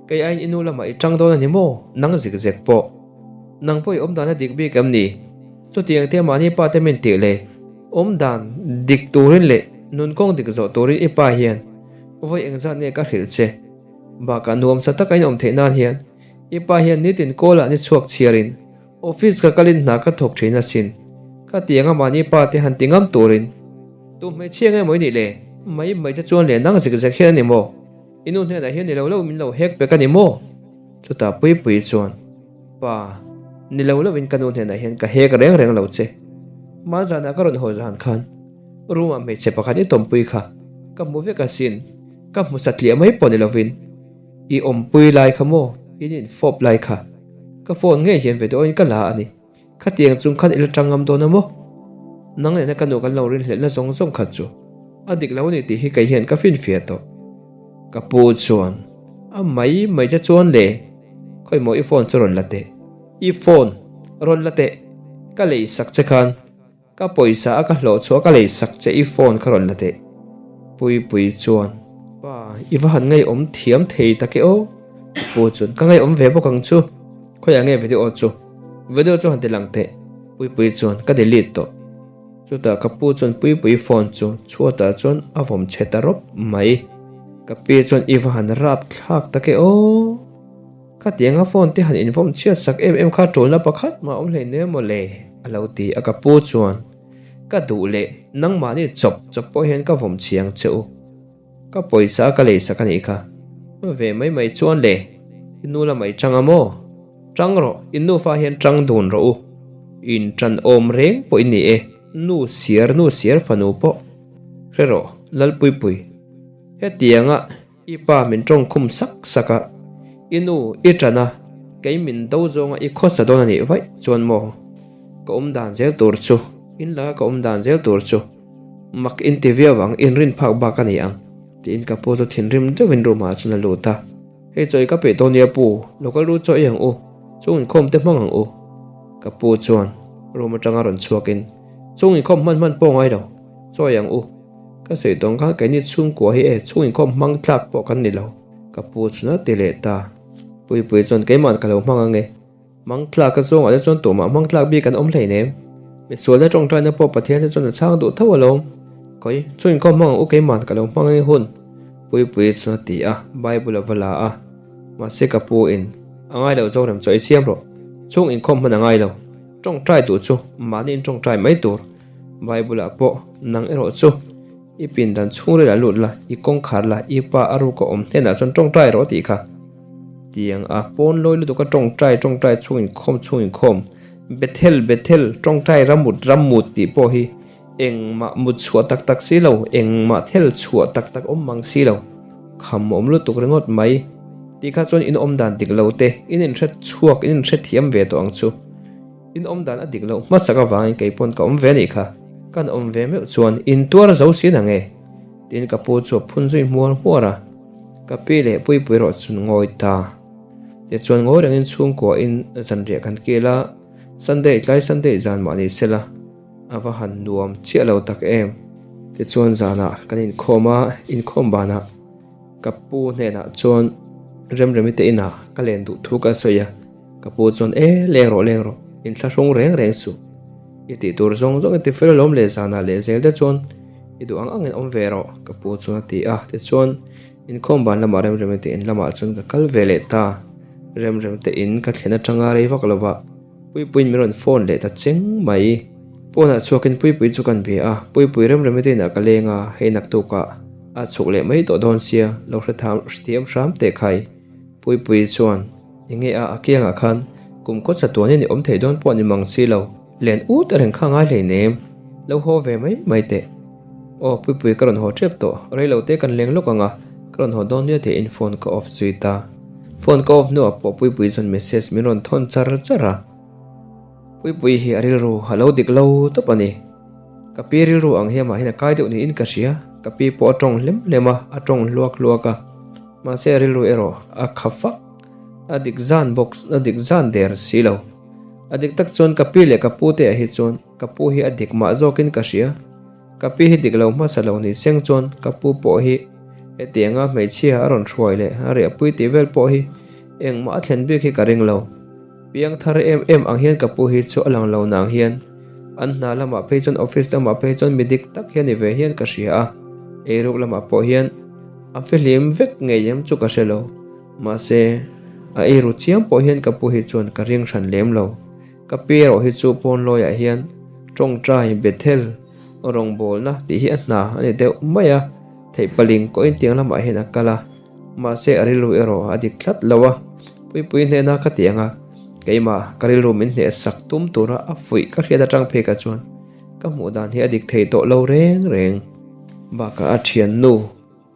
kei aiin i nu lamah i tang dawn a ni maw? Nang zik zek pawh. Nang pawh i awm dan a dik bik em ni? Chutiang te mahni pa te min tih le, awm dan dik turin leh nun kawng dik zawh turin i pa hian vawi engzat nge ka hrilh che? Bakah nuamsa taka in awm theih nan hian i pa hian nitin kawlah ni chhuak chhiarin Office ka kalin hna ka thawk thin asin. Ka tiang a mahni pa te han ti ngam turin. Tu hmeichhia nge maw i nih le? Mai mai te chuan leh nang zek zek hian a ni maw? I nu hnenah hian ni lo lo min lo hek pek a ni maw? Chutah Puipui chuan, Pa, ni lo lovin ka nu hnenah hian ka hek reng reng lo che. Hma zanah ka rawn haw zan khan room ah hmeichhe pakhat i tawmpui kha ka hmu vek asin. Ka hmu satliah mai pawh ni lovin i awmpui lai kha maw? In infawp lai kha. Ka phone ngei hian ve dawhin ka la a ni. Khatiang chung khan i la tang ngam dawn a maw? Nang nena ka nu kan lo rinhlelhna zawng zawng khat chu a dik lo a ni tih hi kei hian ka finfiah tawh. Ka pu chuan a mai mai che chuan le, khawi maw i phone chu rawn la teh. I phone rawn la teh, ka lei sak che khan Ka pawisa a ka hlawh chhuah ka lei sak che i phone kha rawn la teh. Puipui chuan, Pa, i va han ngaihawm thiam thei tak e aw. Ka pu chuan, Ka ngaihawm ve bawk ang chu. Khawiah nge video chu? Video chu han ti lang teh. Puipui chuan, Ka delete tawh. Chutah ka pu chuan Puipui phone chu chhuatah chuan a vawm chhe ta rawp mai. Ka pi chuan, I va han rap thlak tak e aw. Khatianga phone te han invawm chhiat sak em em kha ṭulna pakhat mah awm hlei nia maw le? a lo ti a ka pu chuan ka duh leh nangmahni chawp chawp pawh hian ka vawm chhiang che u. Ka pawisa a ka lei sak a nih kha. Ve mai mai chuan le, i nu lamah i ṭang a maw? Ṭang rawh, i nufa hian ṭang dun rawh u. In ṭan awm reng pawh i ni e, nu siar nu siar fanu pawh. Hre rawh, Lalpuipui. Hetianga I pa min tawng khum sak sak a, I nu i ṭan a, kei min do zawnga i khawsa dawn a nih vaih chuan maw? Ka awm dan zel tur chu, in laka ka awm dan zel tur chu mak in ti viau ang, in rin phak bak a ni ang, tiin ka pu chu thinrim deuhin room ah chuan a lut a. Hei chawi ka peih dawn nia pu, lo kal ru chawi ang u, chung inkhawm te hmang ang u. Ka pu chuan room atanga rawn chhuakin, Chung inkhawm hman hman pawh ngai lo, chawi ang u. Ka sawi tawng khan keini chhungkua hi e chhung inkhawm hmang tlak pawh kan ni lo, ka pu chuan a ti leh ta. Puipui chuan keimahn ka lo hmang ange. Hmang tlak a zawngah te chuan tumah hmang tlak bik an awm hleinem. Misualna tawngtaina pawh Pathian te chuan a chhang duh tho alawm. Khawi, chhung inkhawm hmang ang u keimahn ka lo hmang ange hun. Puipui chuan a ti a, Bible a va la a. Mahse ka pu in, A ngai lo Zorem chaw i siam rawh. Chhung inkhawm hman a ngai lo. Tawngtai duh chu mahni in tawngtai mai tur. Bible ah pawh nang erawh chu i pindan chhungril ah lut la, i kawngkhar la, i pa a ruk a awm hnenah chuan tawngtai rawh tih kha. Tiang a pawn lawi lutuk a tawngtai tawngtai chhung inkhawm chhung inkhawm, Bethel Bethel tawngtai ramut ramut tih pawh hi engmah mut chhuah tak tak si lo, engmah thel chhuah tak tak awm mang si lo, kham awm lutuk ringawt mai. Tih kha chuan in awm dan dik lo te, in inhre chhuak, in inhre thiam ve tawh ang chu. In awm dan a dik loh hmasak avangin kei pawn ka awm ve anih kha, kan awm ve meuh chuan in tuar zo si na nge? Tiin ka pu chu a phun zui hmuar hmuar a, ka pi leh Puipui erawh chu ngawi ta. Tichuan ngawi rengin chhungkua in zanriah kan kil a, Sunday tlai Sunday zan mah ni sela a va han nuam chiah lo tak em. Tichuan zanah kan inkhawm a, inkhawm banah ka pu hnenah chuan Remremi te inah ka len duh thu ka sawi a. Ka pu chuan, E, leng rawh, leng rawh, inthlahrung reng reng suh. I tih tur zawng zawng i ti fel alawm leh zanah leh zel te chuan i duh ang angin awm ve rawh, ka pu chuan a ti a. Tichuan, inkhawm ban lamah Remremi te in lamah chuan ka kal ve leh ta. Remrem te in ka thlen atanga rei vak lovah Puipuiin min rawn phone leh ta cheng mai. Pawnah chhuakin Puipui chu kan bia a, Puipui Remremi te inah ka leng a, hei naktukah a chhuk leh mai tawh dawn sia, lo hrethiam hram teh khai. Puipui chuan, Enge a a kiangah khan kum kawt chatuanin i awm thei dawn pawh ni mang si lo, len ut reng kha ngai hleinem, lo haw ve mai mai teh. Aw Puipui ka rawn haw tep tawh, rei lo te kan leng lawk ang a, ka rawn haw dawn nia tiin phone ka off zui ta. Phone ka off hnuah pawh Puipui chuan message min rawn thawn char char a. Puipui hi a rilru a lo dik lo tawp a ni. Ka pi rilru ang hi amah hian a kai deuh niin ka hria, ka pi pawh a tawng hlem hlem a, a tawng hluak hluak a. Mahse a rilru erawh a kha fak, a dik zan bawk, a dik zan der si lo. A dik tak chuan ka pi leh ka pu te ah hi chuan ka pu hi a dik mah zawkin ka hria. Ka pi hi dik lo hmasa lo ni seng chuan ka pu pawh hi Hetianga hmeichhia a rawn hruai leh a riahpui tih vel pawh hi engmah a thlen bik hi ka ring lo. Piang thar em em ang hian ka pu hi chu a lang lo nang hian an hna lamah phei chuan office lamah phei chuan mi dik tak hian ni ve hian ka hria a, eiruk lamah pawh hian a fihlim vek ngei em chu ka hre lo. Mahse, a eiru chiam pawh hian ka pu hi chuan ka ring hran lem lo. Ka pi erawh hi chu pawn lawiah hian tawngtai Bethel rawngbawlna tih hi a hna a ni deuh mai a, theihpaling kawhin tiang lamah hian a kal a. Mahse a rilru erawh a dik tlat lo a, Puipui hnena ka ti ang a, keimah ka rilru min hneh sak tum tura a fuih ka hriat atang phei ka chuan ka hmuh dan hi a dik thei tawh lo reng reng. Bakah a thiannu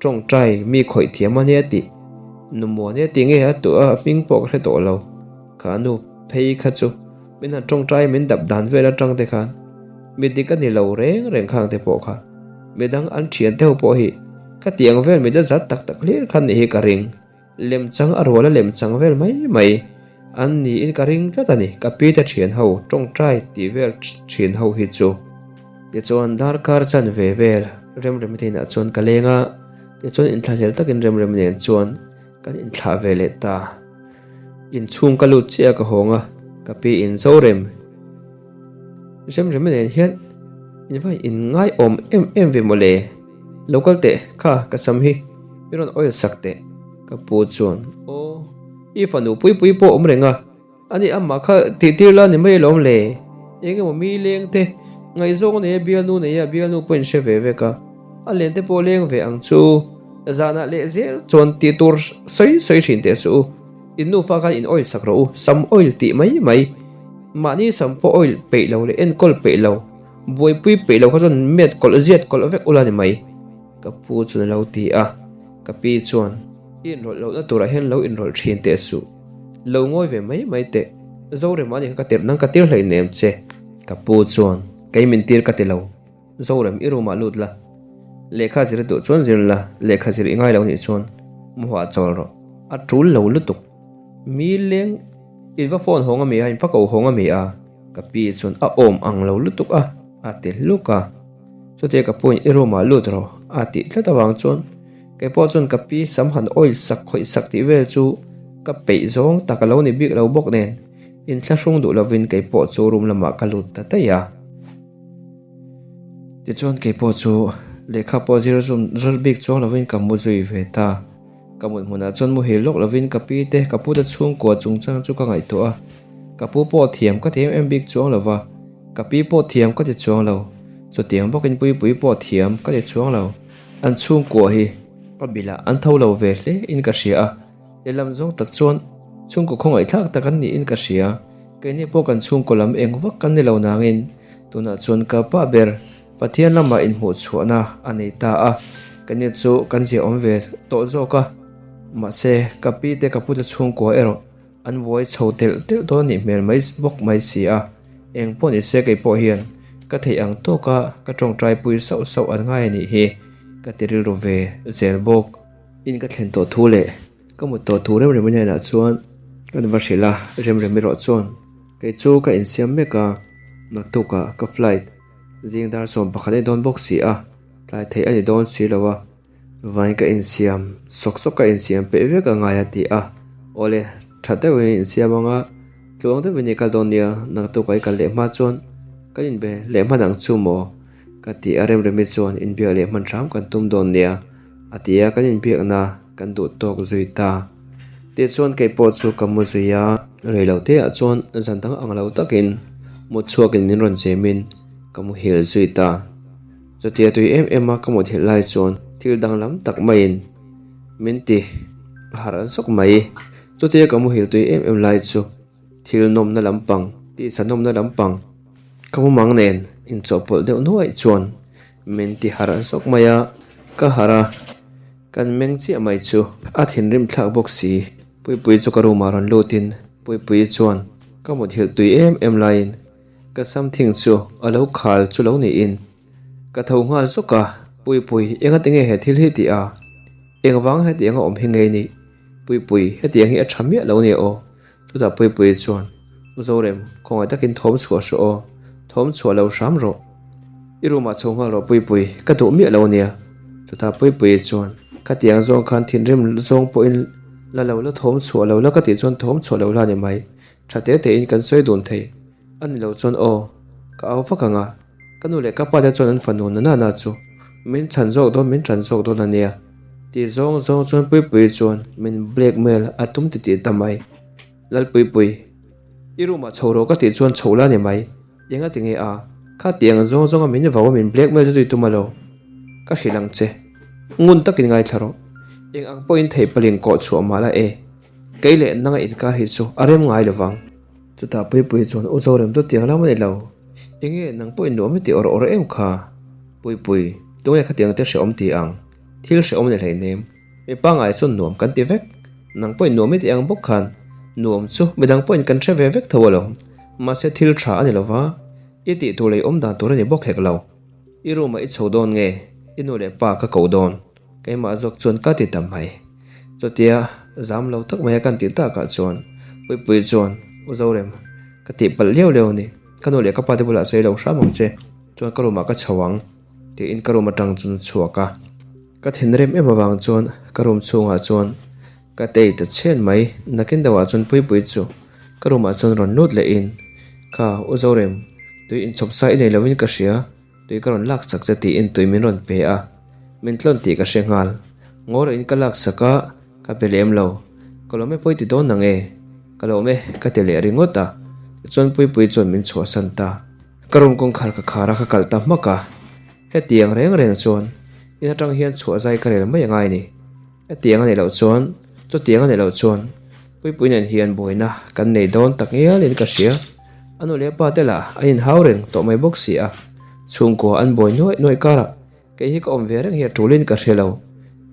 tawngtai mi khawih thiam a nia tih, nu muan e tih nge a tuah a hming pawh ka hre tawh lo, kha nu phei kha chu min han tawngtai min dap dan vel atang te khan mi dik a ni lo reng reng khang te pawh kha midang an thian te ho pawh hi Ka ti ang vel mi la zat tak tak hlir khan nih hi ka ring. Lemchang a rual a lemchang vel mai mai an niin ka ring tlat a ni. Ka pi te thian ho tawngtai tih vel thin ho hi chu. Tichuan darkar chan ve vel Remremi te inah chuan ka leng a, tichuan inthlahlel takin Remremi nen chuan kan inthlah ve leh ta. Inchhung ka lut chiah a ka hawng a, ka pi in Zorem. Remremi nen hian in va in ngaiawm em em ve mawle. Lo kal teh kha ka sam hi i rawn oil sak teh ka pu chuan aw i fanu pui pui pawh awm reng a ani amah kha tih tir la ni mai alawm le eng emaw mi leng te ngaihzawng a nei a bialnu nei a bialnu pawh in hre ve vek a a len te pawh leng ve ang chu zanah leh zel chuan tih tur sawi sawi thin teh suh u. In nufa khan in oil sak rawh u, sam oil tih mai mai. Mahni sam pawh oil peih lo leh enkawl peih lo, buaipui peih lo kha chuan met kawlh ziat kawlh vek ula ni mai. Ka pu chuan a lo ti a, ka pi chuan, I inrawlh lohna turah hian lo inrawlh thin teh suh. Lo ngawi ve mai mai teh, Zorema anih kha ka tirh nang ka tir hleinem che. Ka pu chuan, Kei min tir ka ti lo. Zorem i room ah lut la, lehkha zir duh chuan zir la, lehkha zir i ngai lo nih chuan muhah chawl rawh. A tul lo lutuk. Mi leng in va phone hawng a mi a, in va ko hawng a mi a, ka pi chuan a awm ang lo lutuk a, a ti hluk a. Chutia ka pu in i room ah lut rawh a tih tlat avang chuan kei pawh chuan ka pi sam han oil sak khawih sak tih vel chu ka peih zawng tak a lo ni bik lo bawk nen inthlahrung duh lovin kei pawh chu room lamah ka lut ta daih a. Tichuan kei pawh chu lehkha pawh zir zum zir bik chuang lovin ka mu zui ve ta. Ka mut hmunah chuan muhil lawk lovin ka pi te ka pu te chhungkua chungchang chu ka ngaihtuah a. Ka pu pawh thiam ka ti em em bik chuang lo va, ka pi pawh thiam ka ti chuang lo. Chutiang bawkin Puipui pawh thiam ka ti chuang lo. An chhungkua hi a bilah an tho lo ve hle in ka hria a. Lehlam zawng tak chuan chhungkaw khawngaihthlak tak an niin ka hria. Keini pawh kan chhungkaw lam eng vak kan ni lo nangin tunah chuan ka pa ber Pathian lamah inhmuhchhuahna a nei ta a, keini chu kan ziahawm ve tawh zawk a. Mahse, ka pi te ka pute chhungkua erawh an buai chho telh telh dawn anih hmel mai bawk mai si a. Eng pawh ni se kei pawh hian ka theih ang tawka ka tawngtaipui sauh sauh an ngai anih hi ka ti rilru ve zel bawk. In ka thlen tawh thu leh ka mut tawh thu Remremi hnenah chuan kan va hrilh a, Remremi erawh chuan kei chu ka insiam mek a, naktukah ka flight zing dar 11 a ni dawn bawk si a, tlai theih a ni dawn si lo a, vain ka insiam sawk sawk ka insiam peih vek a ngai a ti a, awle tha deuhin i insiam ang a, tluang deuhin i kal dawn nia, naktukah i kal leh hma chuan kan inbe leh hman ang chu maw? Ka ti a, Remremi chuan inbiak leh hman hram kan tum dawn nia a ti a, kan inbiakna kan duh tawk zui ta. Tichuan kei pawh chu ka mu zui a, rei lo te ah chuan zan dang ang lo takin mut chhuakin min rawn chemin ka muhil zui ta. Chutia tui em em a ka muthilh lai chuan thil danglam tak maiin min ti harh zawk mai. Chutia ka muhil tui em em lai chu Thil nawmna lampang, tisa nawmna lampang ka mumang nen inchawhpawlh deuh nuaih chuan min ti harh zawk mai a, ka harh a, kan meng chiah mai chu a thinrim thlak bawk si. Puipui chu ka room ah rawn lutin Puipuii chuan ka muthilh tui em em laiin ka something chu a lo khal chu lo niin ka tho nghal zawk a, Puipui engati nge he thil hi tih a, engvang hetiang a awm hi ngei nih? Puipui hetiang hi a tha miah lo nia aw. Chutah Puipuii chuan, U Zorem, khawngaih takin thawm chhuah hrawh aw, thawm chhuah lo hram rawh. I room ah chho nghal rawh Puipui, ka duh miah lo ania. Chutah Puipuii chuan, Khatiang zawng khan thinrim zawng pawhin la lo la thawm chhuah lo la ka tih chuan thawm chhuah lo la ni mai. Tha te tein kan sawi dun thei. A ni lo chuan aw, ka au vak ang a. Ka nu leh ka pa te chuan an fanu na na chu min chhan zawk dawn min tan zawk dawn a nia. Ti zawng zawng chuan Puipuii chuan min blackmail a tum titih ta mai. Lalpuipui, i room ah chho rawh ka tih chuan chho la ni mai. Enga ti nge a? Kha tiang zawng zawnga min vau a min blackmail chu tui tum a lo. Ka hrilh ang che. Ngun takin ngaithla rawh. Eng ang pawhin theih palin kawh chhuah mah la e. Kei leh nanga inkar hi chu a rem ngai lovang. Chutah Puipui chuan U Zorem chu tiang lam a ni lo. Enge nang pawhin nuam i ti awr awr em kha? Puipui, tunge khatiang te hrehawm ti ang? Thil hrehawm a ni hleinem. Mi pangngai chuan nuam kan ti vek. Nang pawhin nuam i ti ang bawk khan nuam chu midang pawhin kan hre ve vek tho alawm. Mahse thil tha a ni lova, i tih tur leh i awm dan tur a ni bawk hek lo. I room ah i chho dawn nge? I nu leh pa ka koh dawn. Keimah zawk chuan ka ti ta mai. Chutia zam lo tak maia kan tih takah chuan Puipui chuan U Zorem ka tih palh liau liau a ni. Ka nu leh ka pa te bulah sawi lo hram ang che. Chuan ka room ah ka chho ang tiin ka room atang chuan a chhuak a. Ka thinrim em avang chuan ka room chhungah chuan ka tei ta chhen mai. Nakin deuhah chuan Puipui chu ka room ah chuan rawn lut lehin, Kha U Zorem, tui inchhawp sa i nei lovin ka hria, tui ka rawn lak chak che tiin tui min rawn pe a. Min tlawn tih ka hre nghal. Ngawr in ka lak sak a, ka pe lem lo. Ka lawm e pawi ti dawn nang e? Ka lawm e ka ti leh ringawt a. Tichuan Puipui chuan min chhuahsan ta. Ka room kawngkhar ka khar a, ka kalh ta hmak a. Hetiang reng reng chuan in atang hian chhuah zai ka rel mai angai ni. Hetiang a nih loh chuan, chutiang a nih loh chuan Puipui nen hian buaina kan nei dawn tak ngialin ka hria. A nu leh a pa te lah an inhau reng tawh mai bawk si a. Chhungkua an buai nuaih nuaih karah kei hi ka awm ve reng hi a tulin ka hre lo.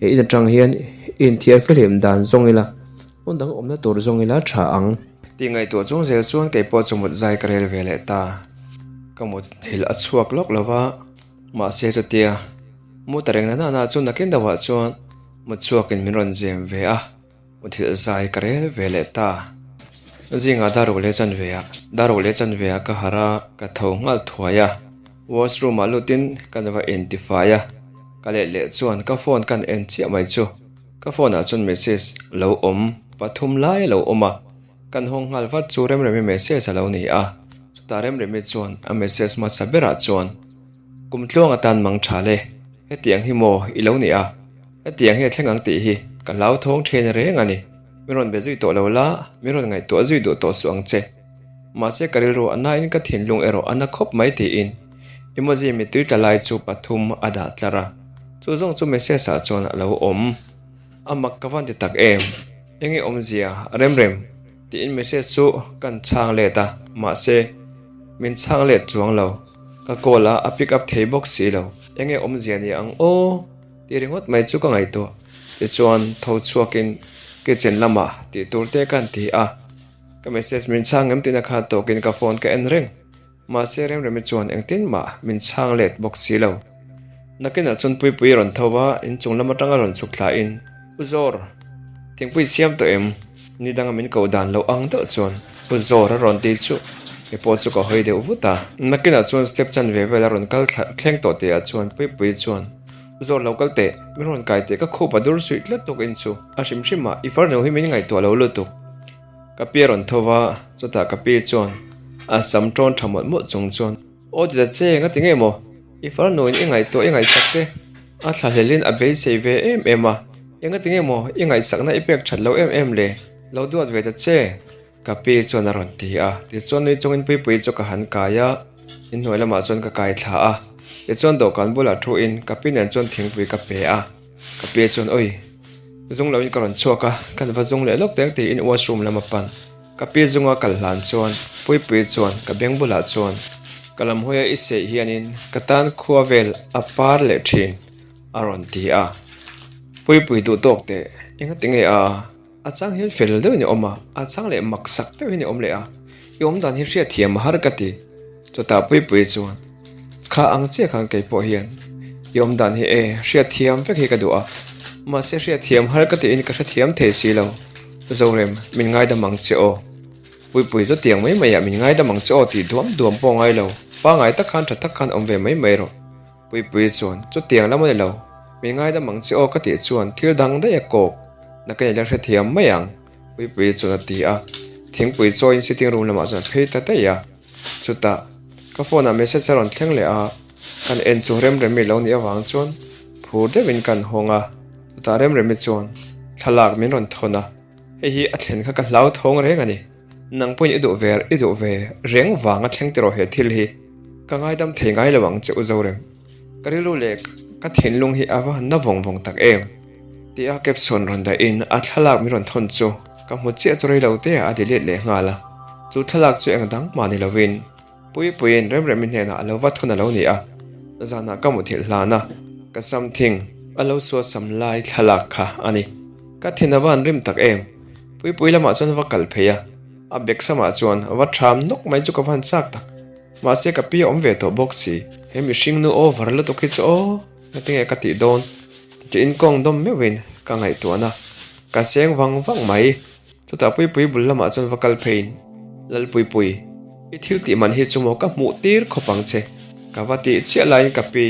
He in atang hian i inthiar fihlim dan zawng ila, hmun dang awmna tur zawng ila tha ang. Tih ngaihtuah chung zel chuan kei pawh chu mut zai ka rel ve leh ta. Ka mut hil a chhuak lawk lo va, mahse chutia mu ta reng na na na chu nakin deuhah chuan mut chhuakin min rawn zem ve a, muthilh zai ka rel ve leh ta. Zingah daruk leh chanve ah daruk leh chanve ah ka harh a, ka tho nghal thuai a, washroom ah lutin ka va intifai a, ka let leh chuan ka phone kan en chiah mai chu ka phone ah chuan message lo awm pathum lai a lo awm a. Kan hawng nghal vat chu Remremi message a lo ni a, chutah Remremi chuan a message hmasa berah chuan, Kum tluang atan mang tha le, hetiang hi maw i lo ni a, hetiang hi a thleng ang tih hi ka hlauthawng then reng a ni, min rawn be zui tawh lo la, min rawn ngaihtuah zui duh tawh suh ang che. Mahse ka rilru a nain ka thinlung erawh a na khawp mai tiin emoji mittui tla lai chu pathum a dah tlar a, chu zawng chu message ah chuan a lo awm. A mak ka van ti tak em? Enge awmzia rem rem tiin message chu kan chhang let a, mahse min chhang let chuang lo. Ka call a, a pick up thei bawk si lo. Enge awmzia ni ang aw tih ringawt mai chu ka ngaihtuah. Tichuan tho chhuakin kitchen lamah tih tur te kan ti a, ka message min chhang em tihna kha tawkin ka phone ka en reng. Mahse Remremi chuan engtin mah min chhang let bawk si lo. Nakinah chuan Puipui rawn tho a, inchung lam atanga rawn chhuk thlain, U Zawr, thingpui siam tawh em? Ni danga min koh dan loh ang deuh chuan U Zawr a rawn ti chu mi pawh chu ka hawi deuh vut a. Nakinah chuan step chanve vel a rawn kal thleng tawh tihah chuan Puipui chuan, U Zawr lo kal teh, min rawn kai teh ka khup a dur suih tlat tawk in chu a hrim hrim a, i farnu hi min ngaihtuah lo lutuk. Ka pi a rawn tho va, chutah ka pi chuan a sam tawn tha mawlh mawlh chung chuan, Aw ti ta che, nga ti nge maw? I farnuin i ngaihtuah i ngaihsak te a thlahlelin a beisei ve em em a, enga ti nge maw i ngaihsakna i pek that lo em em le? Lo duat ve ta che, ka pi chuan a rawn ti a. Tichuan nui chungin Puipuii chu ka han kai a, inhnuai lamah chuan ka kai thla a. Tichuan dawhkan bulah thuin ka pi nen chuan thingpui ka pe a. Ka pi chuan awi, zung loin ka rawn chhuak a, kan va zung leh lawk teng tiin washroom lam a pan. Ka pi zunga kal hlan chuan Puipui chuan ka beng bulah chuan ka lam hawia i seih hianin ka tan khua vel a par leh thin a rawn ti a. Puipui duh tawk teh, engati nge a? A chang hian fel deuhin i awm a, a chang leh mak sak deuhin i awm leh a, i awm dan hi hriatthiam a har ka ti. Chutah Puipuii chuan, Kha ang chiah khan kei pawh hian i awm dan hi e, hriatthiam vek hi ka duh a, mahse hriatthiam har ka tiin ka hrethiam thei si lo. Zorem, min ngaidam ang che aw. Puipuii chu tiang mai maiah min ngaidam ang che aw tih duam duam pawh a ngai lo, pangngai tak khan tha tak khan awm ve mai mai rawh. Puipuii chuan, Chutiang lam a ni lo. Min ngaidam ang che aw ka tih chuan thil dang daih a kawk na ka inla hrethiam mai ang Puipuii chuan a ti a. Thingpui chawiin sitting room lamah chuan a phei ta daih a. Chutah ka phone ah message a rawn thleng leh a, kan en chu Remremi lo nih avang chuan phur deuhin kan hawng a. Chutah Remremi chuan thlalak min rawn thawn a, hei hi a thlen kha ka hlau thawng reng a ni. Nang pawhin i duh ve i duh ve reng vang a thleng tiraw he thil hi. Ka ngaidam thei ngai lo ang che u Zorem. Ka rilru leh ka thinlung hi a va han na vawng vawng tak em? Tia caption rawn dahin a thlalak min rawn thawn chu ka hmu chiah chu reilo te ah a delete leh nghal a. Chu thlalak chu eng dang mah ni lovin Puipuiin Remremi hnenah a lo va thawn a lo ni a. Zanah ka muthilh hlan a, ka something a lo sual sam lai thlalak kha a ni. Ka thin a va han rim tak em? Puipui lamah chuan va kal phei a, a bag samah chuan va ṭham nawk mai chu ka va han chak tak. Mahse ka pi a awm ve tawh bawk si. He mihring nu over lutuk hi chu aw ngatinge ka tih dawn tiin kawng dawm meuhin ka ngaihtuahna ka seng vang vang mai. Chutah Puipui bul lamah chuan va kal pheiin, Lalpuipui, i thil tih man hi chu maw ka hmuh tir khawp ang che. Ka va tih chiah laiin ka pi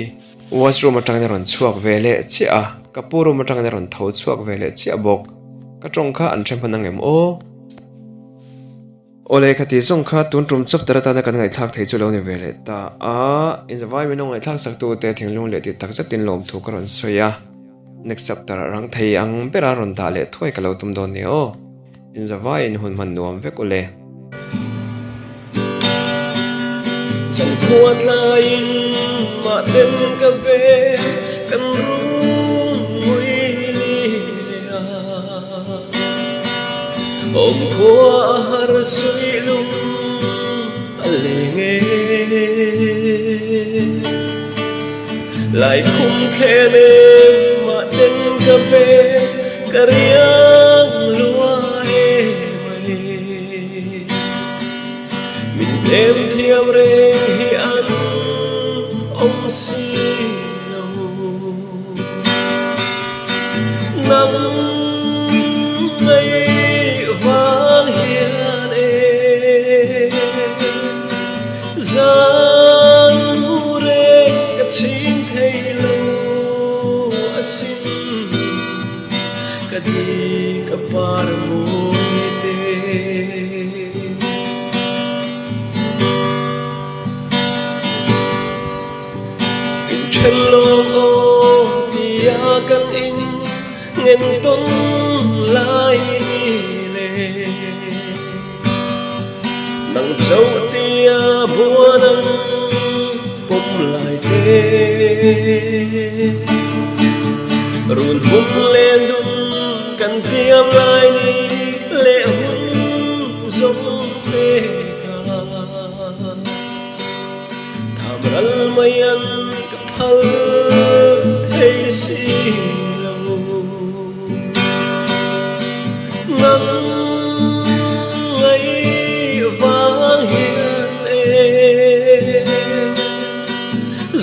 washroom atangin a rawn chhuak ve leh chiah a, ka pu room atangin a rawn tho chhuak ve leh chiah bawk. Ka tawng kha an hre hman ang em aw? Awle ka tih zawng kha tun tum chapter atana kan ngaihthlak thei chu lo ni ve leh ta a, inzavai min lo ngaihthlak sak tu te thinglung leh tih tak zetin lawmthu ka rawn sawi a, next chapter ah rang thei ang bera rawn dah leh thuai ka lo tum dawn nia aw, inzavai in hun hman nuam vek ule. Changkhua tlaiin mahten ka be kan run ngui li leh a. Awm khua a har suih lung a leng e. Lai khum thlen em mah ten ka pe ka riang lua em mai. Min hnem thiam reng hi an awm si lo. Nang ngei vang hian e Zan lu reng ka chhing thei lo asin Ka di ka par mawi te. In then lawng aw tia kan in ngen tawn lai ni le Nang chauh tia buan ang pawm lai te Run hun len dun kan tiam lai ni leh hun zawng te ka. Tham ral mai an ka phal thei si lo. Nang ngei vang hian e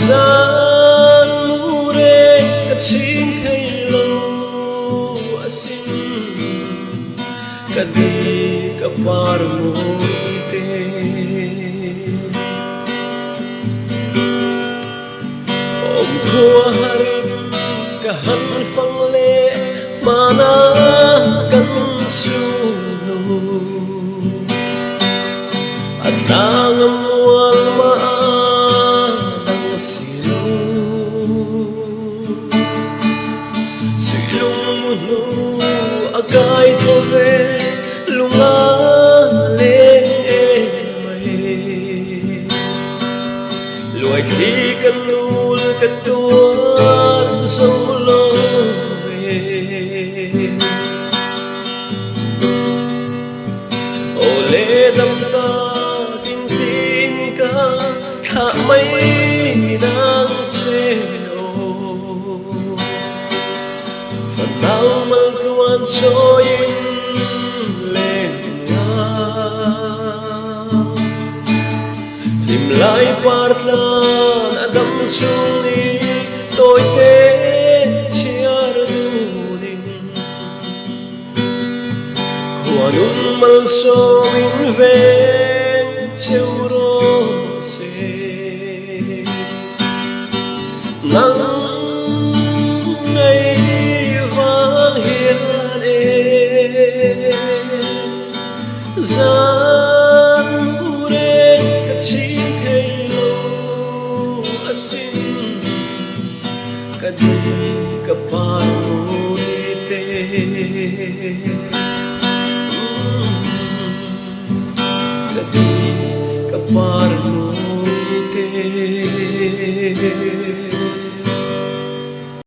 Zan mu reng ka chhing thei lo asin. Ka di ka par mawi te. Awm khua harin ka han fang leh hmana kan sulo. A tlang a mual mah a dang si lo. Suihlung mu hnu a kai thaw ve lung a leng em mai. Luai thli ka nul ka tuar zo lo ve. Aw le dam ta tin tin ka thlah mai nang che aw. Fanau mal tluan chawiin leng nga. Hlim lai par tlan a dam chung ni tawi te chhiar dunin. Khuanun malsawm in veng cheu rawh se. Nang. Zan mu reng ka chhing thei lo asin, ka di ka par mawi te. Ka di ka par mawi.